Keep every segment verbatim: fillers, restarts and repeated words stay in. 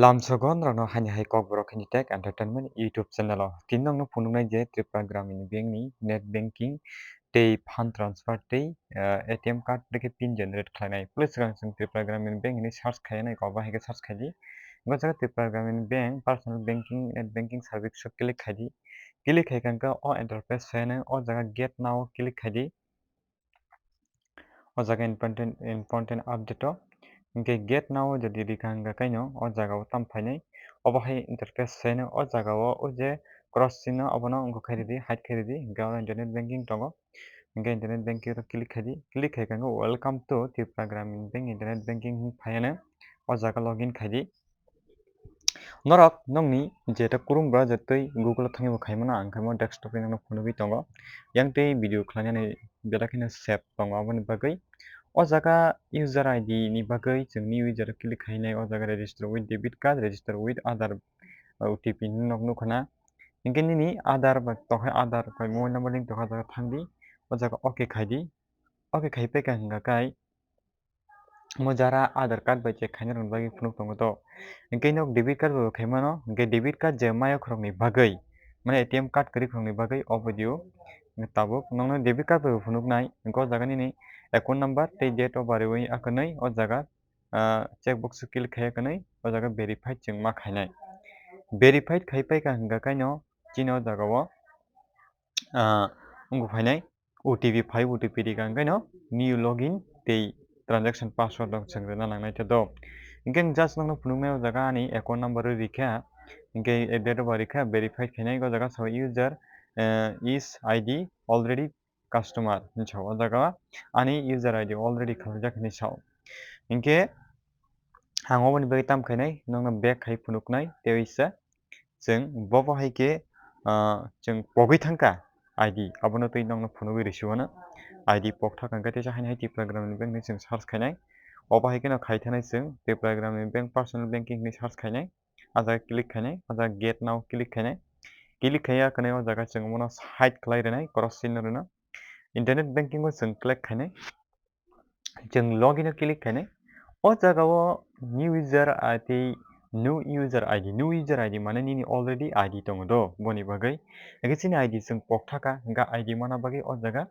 Lamsogo norokno hani hai Kokborok Hindi Tech Entertainment YouTube channel o. Tini nokno phunuknai je Tripura Gramin Bank ni net banking tei fund transfer tei, eh, A T M card tei khe pin generate khlainai. Please swkang chwng Tripura Gramin Bank hinwi search khainai, obo hai khe search khai di. Bo jaga Tripura Gramin Bank personal banking, net banking service o click khai di. Click khai khe o interface phainai, o jaga get now o click khai di. O jaga important, important update o. Hinkhe get now o jodi rikha hwnkha kaino o jaga o tamo phainai. Obo hai interface phainai o jaga o, o je cross sign no obono wngkha khai ridi, hide khai ridi, hinkhe oro internet banking tongo. Hinkhe internet banking o click khai di, click khai khe welcome to Tripura Gramin Bank internet banking hinwi phaiya no o jaga login khai di. Norok nokni jeta kurung bwra je twi Google o thangwi bo khaimano, ang khaimo desktop ni nokno phunugwi tongo. Yang twi video khlainani belai kheno save tongo, aboni bagwi o jaga user I D ni bagwi chwng new user o click khainai, o jaga register with debit card, register with Aadhaar, uh, O T P hinwi nok nukha na. Hinkhe nini Aadhaar bai tokhe Aadhaar bai mobile number link tokha, o jaga thang di, o jaga okay khai di. Okay khai paikha hwnkha kai mo jara Aadhaar card bai check khainai rokni bagwi phunuk tongo to. Hinkhe nok debit card bai bo khaimano, hinkhe debit card je mayakrokni bagwi, mane A T M card kwrwikrokni bagwi o video tabuk nokno debit card bai bo phunuknai, hinkhe o jaga nini account number tei date of birth riwi akhwnwi o jaga, ah, check box o click khai akhwnwi o jaga verified chwng ma khainai. Verified khai paikha hwnkha kaino chini o jaga o, ah, wngwi phainai. O T P phai, O T P rikha hwnkhe no new login tei transaction password rok swngrwna nangnai khe do. Hinkhe just nokno phunuknai o jaga ani account number o rikha, hinkhe date of birth rikha, verified khainai o jaga sao user, eh, is I D already customer hinwi sao o jaga ani user I D already khalaijak hinwi sao. Hinkhe ang oboni bagwi tamo khainai nokno back khai phunuknai tei waisa chwng bo bo hai khe, ah, chwng pogwi thangkha I D, abono twi nokno phunugwi rwsio ano. I D pok thaka hwnkhe teisa haino hai Tripura Gramin Bank hinwi chwng search khainai. Obo hai kheno khai thanai chwng Tripura Gramin Bank personal banking hinwi search khainai. O jaga click khainai, o jaga get now click khainai. Click khaiya kwnwi o jaga chwng omono hide khlai rwnai, cross sign no rwna. Internet banking o chwng click khainai. Chwng login o click khainai. O jaga o new user I D, new user I D, new user I D mane nini already I D tongo do, boni bagwi. Hinkhe chini I D chwng pok thaka, hinkhe I D mana bagwi o jaga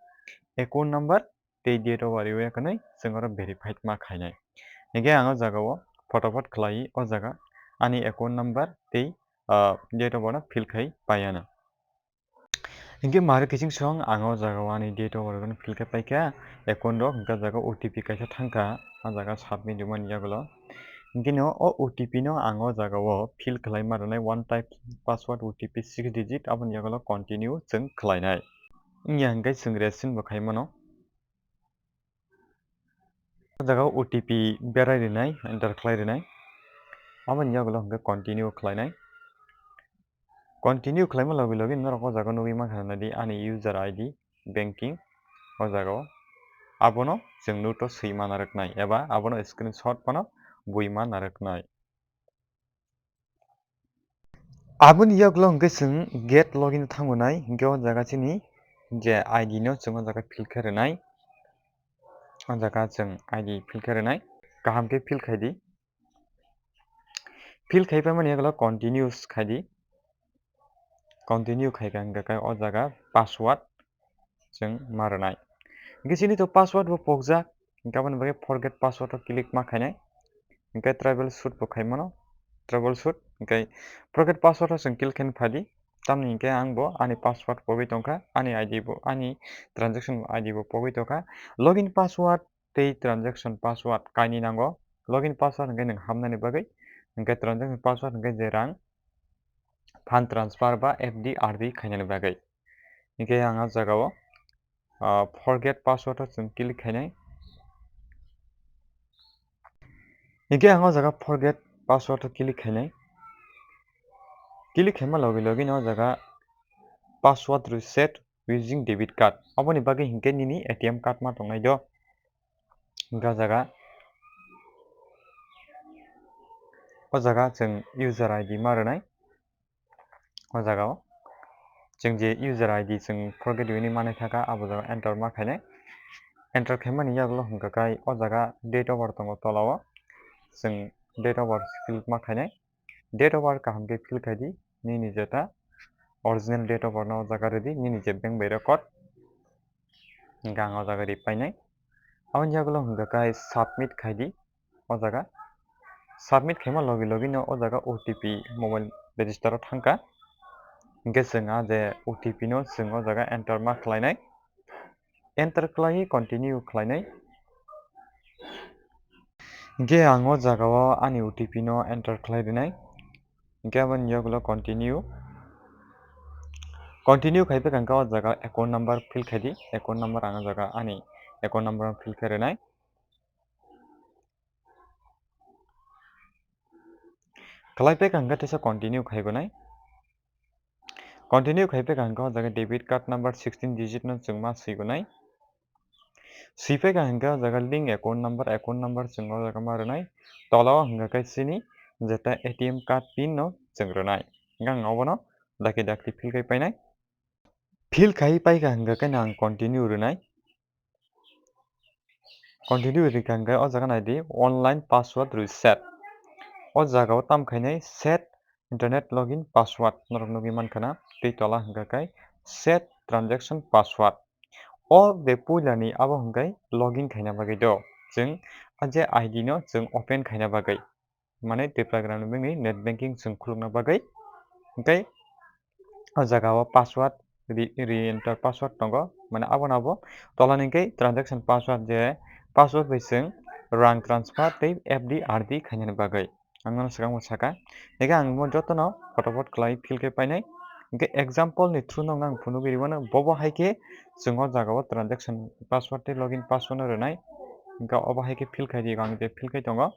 account number tei date of birth riwi akhwnwi chwng oro verified ma khainai. Hinkhe ang o jaga o photophat khlai o jaga ani account number tei, ah, date of birth no fill khai paiya no. Hinkhe mari kiching song ang o jaga o ani date of birth no fill khe paikha, account rok hinkhe o jaga O T P kaisa thangkha, o jaga submit rwmani yagulo. Hinkhe no o O T P no ang o jaga o fill khlai ma rwnai, one time password O T P six digit, aboni yagulo continue chwng khlainai. Wngya hinkhe chwng resin bo khai mano. O jaga o O T P berai rwnai, enter khlai rwnai. Aboni yagulo hinkhe continue khlainai. Continue khlaima logi logi norok o jaga nugwi mankha nadi ani user I D banking o jaga o. Abono chwng note o swi ma narwknai eba abono screenshot phano bui ma narwknai. Aboni yagulo hinkhe chwng get login thango nai, hinkhe o jaga chini je I D no chwng o jaga fill khe rwnai, o jaga chwng I D fill khe rwnai, kaham khe fill khai di. Fill khai paimani yagulo continues khai di, continue khai kha hinkhe kai o jaga password chwng ma rwnai. Hinkhe chini to password bo pokjak, hinkhe aboni bagwi forget password o click ma khainai. Hinkhe travel shoot bo khai mano, travel shoot, hinkhe forget password o chwng click khe phadi. Tamni hinkhe ang bo ani password pogwi tongkha, ani I D bo, ani transaction I D bo pogwi tongkha. Login password tei transaction password kainwi nango. Login password hinkhe nwng hamnani bagwi, hinkhe transaction password hinkhe je rang fund transfer ba F D R D khainani bagwi. Hinkhe ang o jaga o, ah, forget password o chwng click khainai. Hinkhe ang o jaga forget password o click khainai. Click khaima logi logi no o jaga password reset using debit card. Aboni bagwi hinkhe nini A T M card ma tongnai do. Hinkhe o jaga, o jaga chwng user I D ma rwnai. O jaga o chwng je user I D chwng forget uni manwi thaka, abo jaga enter ma khainai. Enter khaimani yagulo hinkha kai o jaga date of birth tongo tola o, chwng date of birth click ma khainai. Date of birth kaham khe fill khai di, nini jeta original date of birth no o jaga rw di, nini je bank bai record hingkhe ang o jaga ri painai. Aboni yagulo hingkha khe submit khai di o jaga. Submit khaima logi logi no o jaga O T P mobile register o thangkha. Hingkhe chwng a je O T P no chwng o jaga enter ma khlainai. Enter khlai continue khlainai. Hingkhe ang o jaga o ani O T P no enter khlai rinai. Hingkhe aboni yagulo continue. Continue khai phai kha hingkhe o jaga account number fill khai di. Account number ang o jaga ani account number fill khai rinai. Khlai phai kha hingkhe teisa continue khai gonai. Continue khai phai kha hingkhe o jaga debit card number sixteen digit no chwng ma swi gonai. Swi phai kha hingkhe o jaga link account number, account number chwng o jaga ma rwnai. Tola o hingkha khe chini jeta A T M card pin no chwng rwnai. Hingkhe ang obono dakti dakti fill khai painai. Fill khai pai kha hingkha khe ang continue rwnai. Continue rikha hingkhe o jaga nai di, online password reset. O jaga o tam khainai set internet login password norok nugwi mankha na, tei tola hingkha khe set transaction password. O de puila ni abo hingkhe login khaina bagwi do, chwng a je I D no chwng open khaina bagwi. Mane Tipra Gramin Bank ni net banking chwng khulukna bagwi. Hingkhe o jaga o password re, re-enter password tongo. Mane abono abo tola ni hingkhe transaction password je password bai chwng rang transfer tei F D R D khainani bagwi. Ang nono swkang bo saka. Hingkhe ang bo jotono photopot khlai fill khe painai. Hingkhe example ni through no ang phunugwi rwmano. Bobo hai khe chwng o jaga o transaction password tei login password no rwnai. Hingkhe obo hai khe fill khai di, ang je fill khai tongo.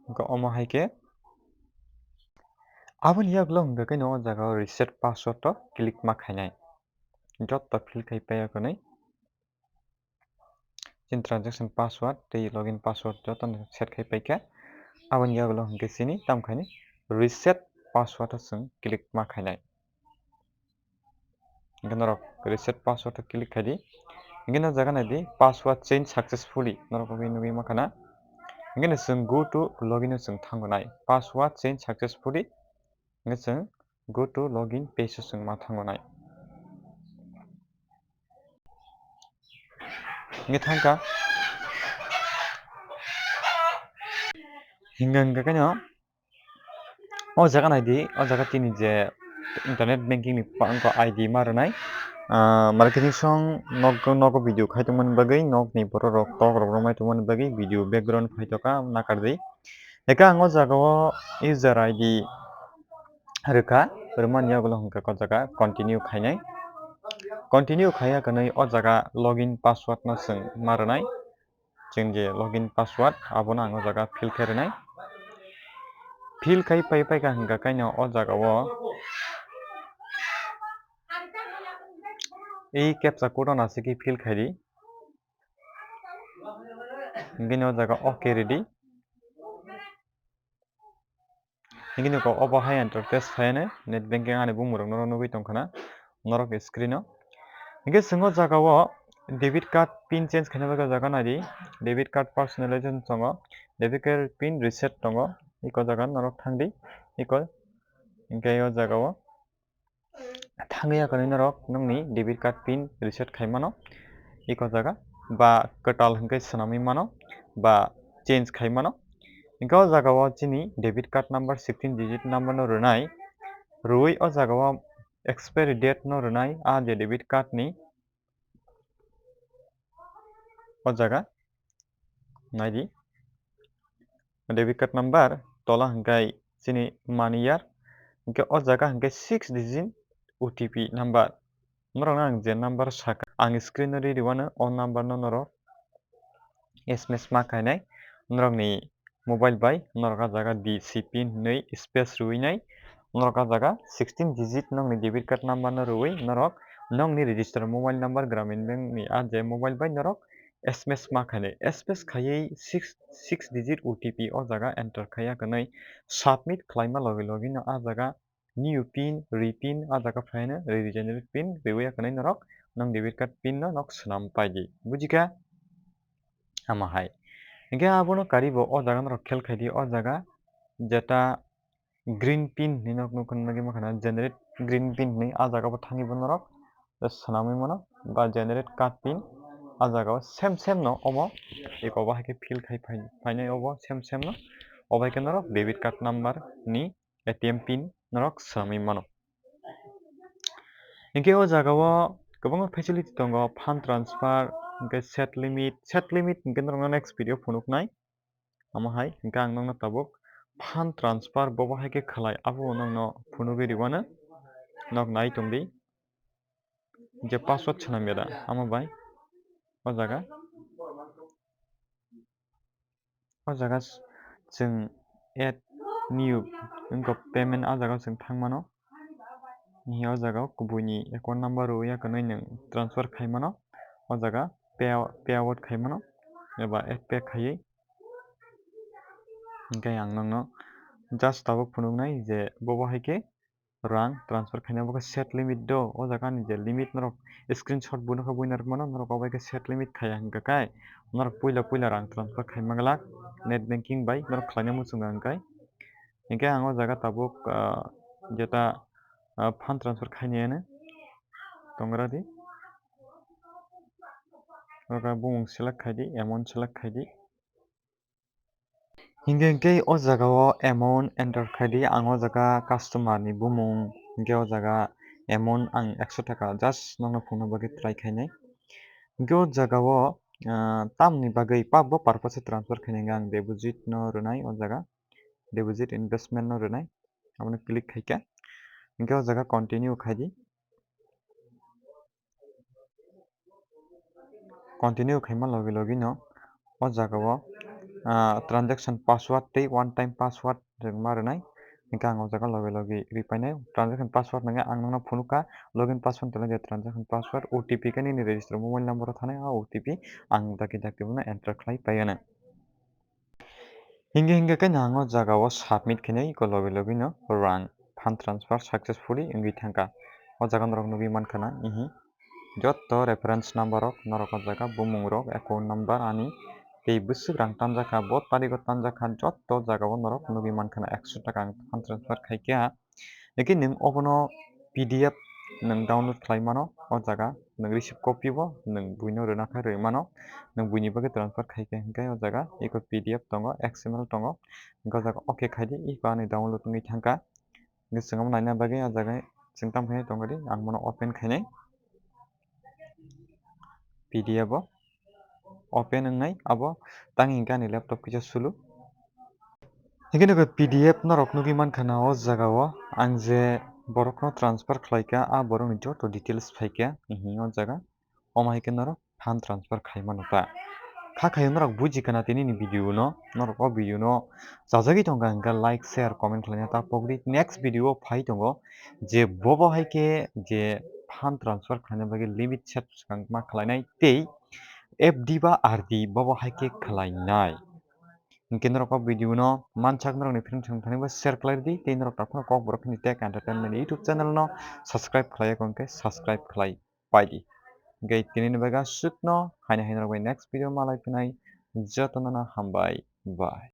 Hingkhe omo hai khe aboni yagulo hingkha khe no o jaga o reset password o click ma khainai. Jotto fill khai paiya khwnwi chini transaction password tei login password jotono set khai paikha. Aboni yagulo hingkhe chini tam khainai reset password o chwng click ma khainai. Hingkhe norok reset password o click khai di. Hingkhe no jaga nai di, password change successfully. Norok nugwi nugwi mankha na. Hingkhe no chwng go to login o chwng thango nai. Password change successfully. Hingkhe chwng go to login page o chwng ma thango nai. Hingkhe thangkha. Hingkha hingkha khe no O jaga nai di, o jaga tini je internet banking ni pa-, wngkha I D ma rwnai. Ah, marketing song nok, nogo video khai tongmani bagwi, nokni borok rok tok rok romai tongmani bagwi video background phai tongkha nakar di. Eka ang o jaga o user I D rwkha, rwmani yagulo hwnkha o jaga continue khainai. Continue khaiya kwnwi o jaga login password no chwng ma rwnai. Chwng je login password abono ang o jaga fill khe rwnai. Fill khai pai paikha hwnkha kaino o jaga o e captcha code o naisiki fill khai di. Hwnkhe o jaga okay ridi. Hingke nukho obo hai enter test khaiyane net banking ani bumung rok norok nugwi tongkha na norok screen o. Hingke chwng o jaga o debit card pin change khaina bagwi o jaga nai di, debit card personalization tongo, debit card pin reset tongo, eko jaga norok thang di, eko hingke o jaga o thangwi ya kwnwi norok nokni debit card pin reset khai mano, eko jaga ba kwtal hwnkhe swnamwi mano ba change khai mano. Hwnkhe o jaga o chini debit card number sixteen digit number no rwnai, rwui o jaga o expiry date no rwnai, a je debit card ni o jaga nai di. Debit card number tola hwnkhe chini money year, hwnkhe o jaga hwnkhe six digit O T P number. Norok ang je number saka, ang screen o ri rwano, o number no norok S M S ma khainai. Norok ni mobile bai norok a jaga D C pin hinwi space rwinai. Norok a jaga sixteen digit nokni debit card number no rwui norok nokni register mobile number Gramin Bank ni a je mobile bai norok S M S ma khainai. S M S khaiwi six, six digit O T P o jaga enter khaiya kwnwi submit khlaima logi logi no a jaga new pin, re pin a jaga phaino regenerate pin rwui ya kwnwi norok nokni debit card pin no nok swnam pai di. Bujikha? Ama hai. Hinkhe abono karibo o jaga norok khel khaidi, o jaga jeta green pin hinwi nok nukha nugwi mankha na, generate green pin hinwi, a jaga bo thangwi bo norok swnamwi mano, ba generate card pin a jaga o same same no omo eko bo hai khe fill khai phai-, phainai obo same same no, obo hai khe norok debit card number ni A T M pin norok swnamwi mano. Hinkhe o jaga o kwbangma facility tongo, fund transfer, hinkhe set limit, set limit hinkhe norokno next video phunuknai. Omo hai hinkhe ang nokno tabuk fund transfer bobo hai khe khlai, abo nokno phunugwi rwano, nok nai tongdi je password swnam ya da, amo bai o jaga. O jaga s-, chwng add new wngkha payment, o jaga chwng thang mano. Hinkhe o jaga o kubuni account number rwya kwnwi nwng transfer khai mano. O jaga pay, payout khai mano eba add pay khaiwi. Hinkhe ang nokno just tabuk phunuknai je bobo hai khe rang transfer khaina bo khe set limit do. O jaga ni je limit norok screenshot bo nukha, buino rwmano norok obo hai khe set limit khaiya hwnkha khe norok puila puila rang transfer khai manglak net banking bai norok khlaina muchungo hwnkhe. Hinkhe ang o jaga tabuk, ah, jeta, ah, fund transfer khainai ano tongra di. Oro bumung select khai di, amount select khai di. Hinkhe, hinkhe o jaga o amount enter khai di, ang o jaga customer ni bumung, hinkhe o jaga amount ang ekso taka just nokno phunukna bagwi try khainai. Hinkhe o jaga o, ah, tamni bagwi pa-, bo purpose se transfer khainai, ang deposit no rwnai o jaga, deposit investment no rwnai, abono click khaikha. Hinkhe o jaga continue khai di. Continue khaima logi logi no o jaga o, ah, transaction password tei one time password rwma rwnai. Hinkhe ang o jaga logi logi ripainai. Transaction password nangkhe ang nokno phunukha, login password tei transaction password, O T P khe nini register mobile number o thanai, a O T P ang dakti dakti bono enter khlai paiya nai. Hinkhe hinkhe khe nang o jaga o submit khainai, eko logi logi no rang fund transfer successfully wngwi thangkha. O jaga norok nugwi mankha na, ihi jotto reference number rok norok o jaga bumung rok, account number ani tei bwswk rang tanjakha, bo tariko tanjakha, jotto jaga o norok nugwi mankha na, ekso taka ang fund transfer khaikha. Hinkhe nwng obono P D F nwng download khlai mano, o jaga nwng receipt copy bo nwng buino rwna khe rwi mano, nwng buini bagwi transfer khai khe hinkhe o jaga eko P D F tongo, X M L tongo, hinkhe o jaga okay khai di, eko ani download wngwi thangkha. Hinkhe chwng omo naina bagwi o jaga chwng tamo khe tongkha di, ang bono open khainai. P D F o open wngnai, abo tang hinkhe ani laptop kisa sulu. Hinkhe nukha P D F norok nugwi mankha na o jaga o, ang je borokno transfer khlaikha, a borokni joto details phaikha, hihi o jaga. Omo hai khe norok fund transfer khai mano ta. Kha khayo norok buji kana tini ni video no, norok o video no chajagwi tongkha hwnkhe like, share, comment khlaina ta pokdi. Next video o phai tongo je bobo hai khe je fund transfer khlaina bagwi limit set swkang ma khlainai tei F D ba R D bobo hai khe khlainai. Hinkhe norok o video no mansak norokni friend song thani bo share khlai di tei norok takhorno Kokborok ni Tech Entertainment YouTube channel no subscribe khlai ya hwnkhe subscribe khlai pai di. Hinkhe tini ni bagwi aswk no, haino haino rok bai next video malai phinai, jotono no hambai, bye.